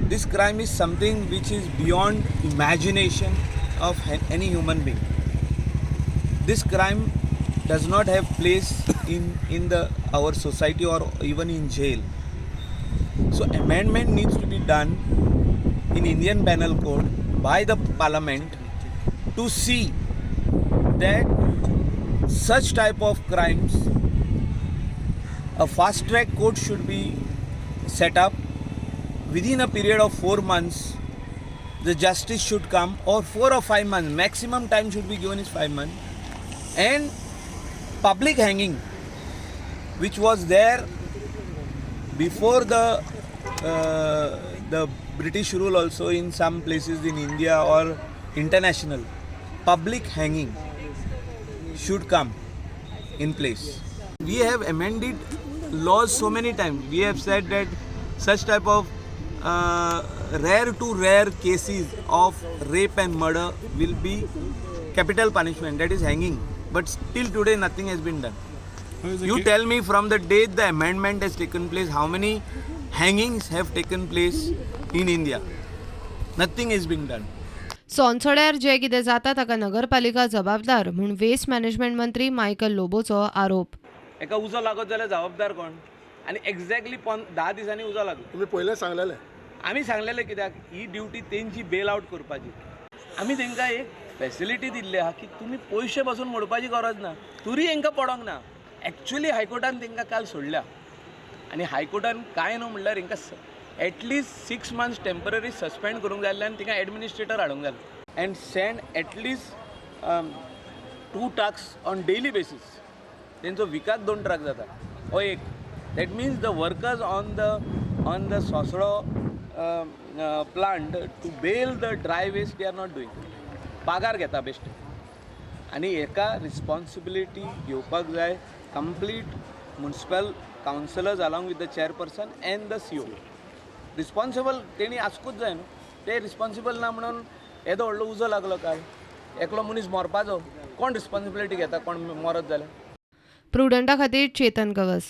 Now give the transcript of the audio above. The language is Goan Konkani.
This crime is something which is beyond imagination of any human being. This crime does not have place in the our society or even in jail. So amendment needs to be done in Indian Penal Code by the parliament to see that such type of crimes, a fast track court should be set up within a period of 4 months. The justice should come, or 4 or 5 months maximum time should be given is 5 months. And public hanging, which was there before the British rule also in some places in India or international, public hanging should come in place. We have amended laws so many times. We have said that such type of rare to rare cases of rape and murder will be capital punishment, that is hanging. But still today nothing has been done. You tell me, from the date the amendment has taken place, how many hangings have taken place in India? Nothing is being done. सोनसड्यार जें कितें जाता ताका नगरपालिका जबाबदार म्हूण वेस्ट मॅनेजमेंट मंत्री मायकल लोबोचो आरोप. एका उजो लागत जाल्यार जबाबदार कोण? आनी एक्झॅक्टली 10 दिसांनी उजो लागलो. तुमी पयलें सांगलेलें. आमी सांगलेलें, कित्याक ही ड्युटी तेंची बेल आवट करपाची. आमी तेंकां एक फेसिलिटी दिल्ली आहा की तुमी पयशे पासून मोडपाची गरज ना, तरी हेंकां पडोंक ना. एक्चुली हायकोर्टान तेंकां काल सोडल्या आनी हायकोर्टान कांय न्हू म्हणल्यार हेंकां at least 6 months temporary suspend करूंक जाय आसलें आनी तिंगा एडमिनिस्ट्रेटर हाडूंक जाय and send at least two trucks on daily basis. तेंचो विकाक दोन ट्रक जाता हो एक. That means the workers on the Sosro plant to bale the dry waste, they are not doing. पागार घेता बेश्टे. आनी हेका रिस्पॉन्सिबिलिटी घेवपाक जाय complete municipal councillors along with the chairperson and the CO. Responsible तेणी आसकूच जाय न्हू. ते रिस्पॉन्सिबल ना म्हणून येदो व्हडलो उजो लागलो काल, एकलो मनीस मरपाचो. कोण रिस्पॉन्सिबिलिटी घेता कोण मरत जाल्यार? प्रुडंटा खातीर चेतन गवस.